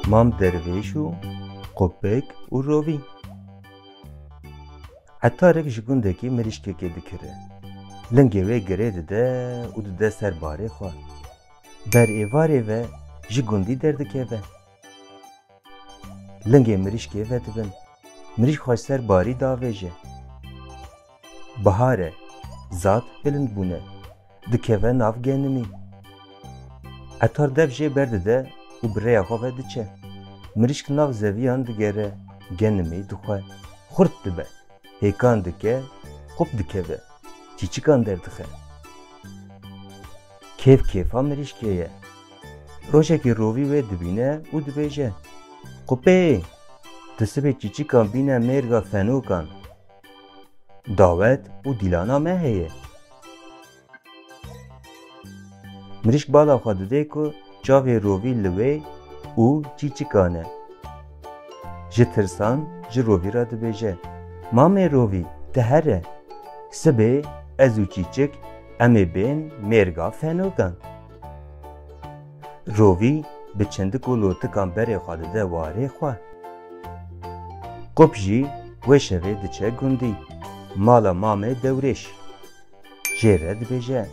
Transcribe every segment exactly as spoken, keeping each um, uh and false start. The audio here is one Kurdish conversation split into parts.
Mam Dervêş û Qupik û Rovî. Etarek ji gundekî mirîşkekê dikire. Lingê wê girê dide û dide ser barê xwe. Ber êvarê ve ji gundî derdikeve. Lingê mirîşkê vedibin. Mirîşk xwe ji ser barî davêje. Bihar e. Zad bilind bûne. Dikeve nav genimî. Etar dev jê berdide û bi rêya xwe ve diçe. Mirîşk nav zeviyan digere, genimî dixwe. Xurt dibe. Hêkan dike, qup dikeve. Çîçikan derdixe. Kêf kêfa mirîşkê ye. Rojekê Rovî wê dibîne û dibêje, Qupê, tu sibê çîçikan bîne mêrga fenokan. Dawet û dîlana me heye. Mirîşk bala xwe dide ku çavê Rovî li wê û çîçikan e. Ji tirsan ji Rovî re dibêje, Mamê Rovî, tu here. Sibê ez û çîçik em ê bên mêrga fenokan. Rovî bi çindik û lotikan berê xwe dide warê xwe. Qup jî wê şevê diçe gundî, mala Mamê Dewrêş. Jê re dibêje,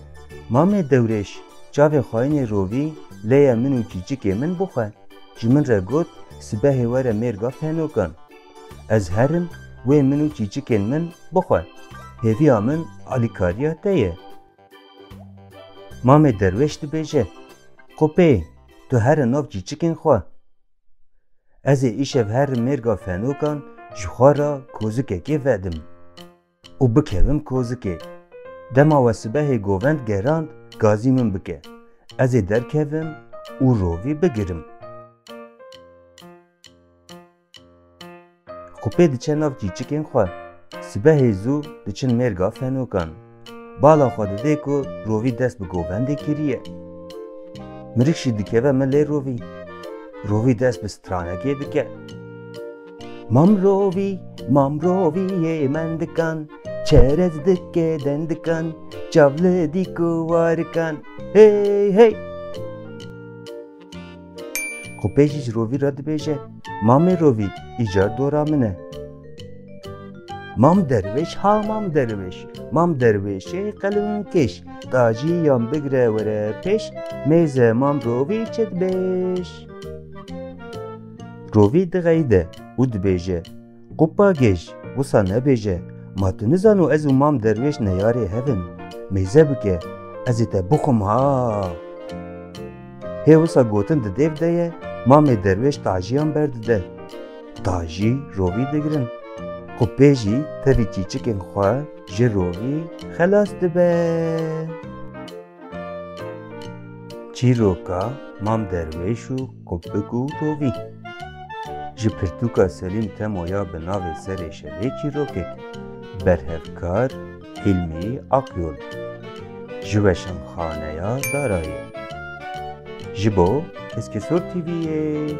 Mamê Dewrêş, çavê xwayinê Rovî lê ye min û çîçikê min bixwe. Ji min re got, sibehê were mêrga fenokan. Ez herim, wê min û çîçikên min bixwe. Hêviya min alîkariya te ye. Mamê Derwêş dibêje, Qupê, tu here nav çîçikên xwe. Ez ê îşev herim mêrga fenokan ji xwe re kozikekê vedim û bikevim kozikê. Dema we sibehê govend gerand, gazî min bike. Ez ê derkevim û Rovî bigirim. Qupê diçe nav çîçikên xwe. Sibehê zû diçin mêrga fenokan. Bala xwe didê ku Rovî dest bi govendê kiriye. Mirîk jî dikeve milê Rovî. Rovî dest bi stranekê dike. Mam Rovî, Mam Rovî yê mendikan, çerez dike dendikan, çav li dîk û warikan. Hey, hey! Xwe pê jî ji Rovî re dibêje, Mamê Rovî, îcar dora min e. Mam Derwêş, ha Mam Derwêş, Mam Derwêşê qelûnkêş, tajiyan bigre were pêş, mêze Mam Rovî çi dibêj. Rovî dixeyde û dibêje, Qupa gêj, wisa nebêje, ma tu nizano ez û Mam Derwêş neyarê hev in? Mêze bike, ez ê te bixwim ha. Hê wisa gotin di dêv de ye, Mamê Derwêş tajiyan berdide. Tajî Rovî digirin. Qupê jî tevî çîçikên xwe ji Rovî xelas dibe. Çîroka Mam Derwêş û Qupik û Rovî. Ji pirtûka Selîm Temoya bi navê Serê Şevê çîrokek, berhevkar Hîlmî Akyol. Ji Weşanxaneya Darayê. Ji bo Eskisor T V'yê.